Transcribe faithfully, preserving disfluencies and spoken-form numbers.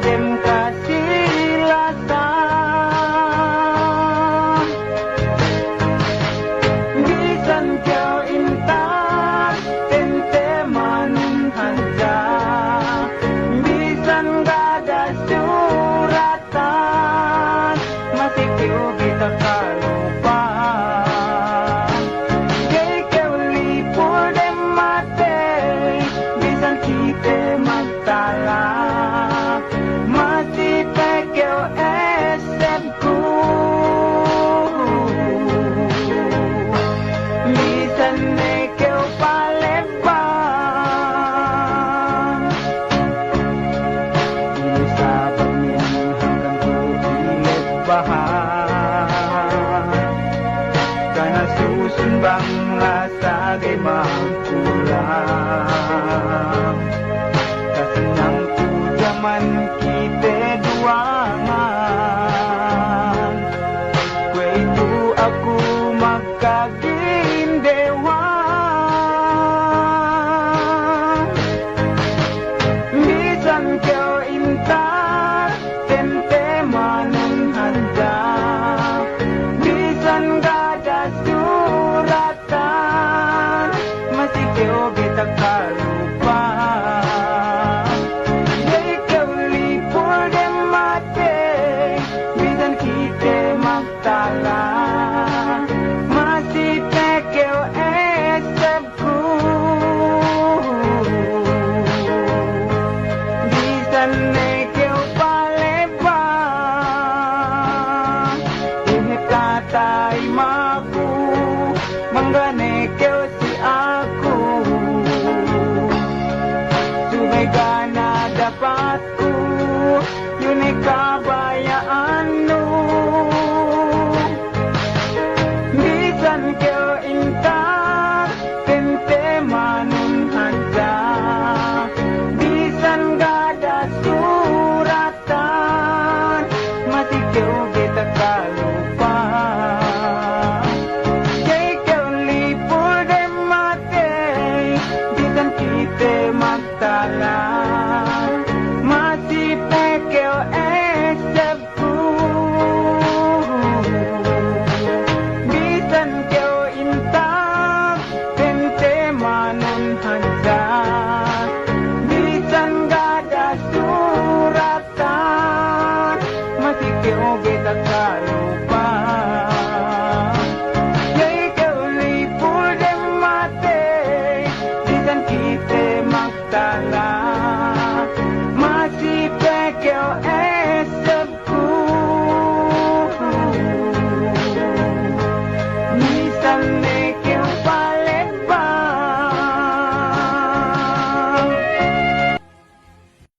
dem kasilasan. Bisan kew intas, tente manun hadja. Bisan ga' da suratan, masi kew ga'i takalupa. Ga'i kew lipul dem matey, bisan kite magtala. Masi pe kew essebku. Bisan ne kew palebban. Ine sabab ne hangkan ku ilebbahan. Kana susun bang lasa ga'i magkulang. Kasanyang ku jaman kite duwangan. Kuwe'itu aku magkagindewan. Bisan kew intas, tente manun hadja. Bisan ga' da suratan, masi kew ga'i takalupa. Ga'i kew lipul dem matey, bisan kite magtala. Masi pe kew esseb ku. Bisan ne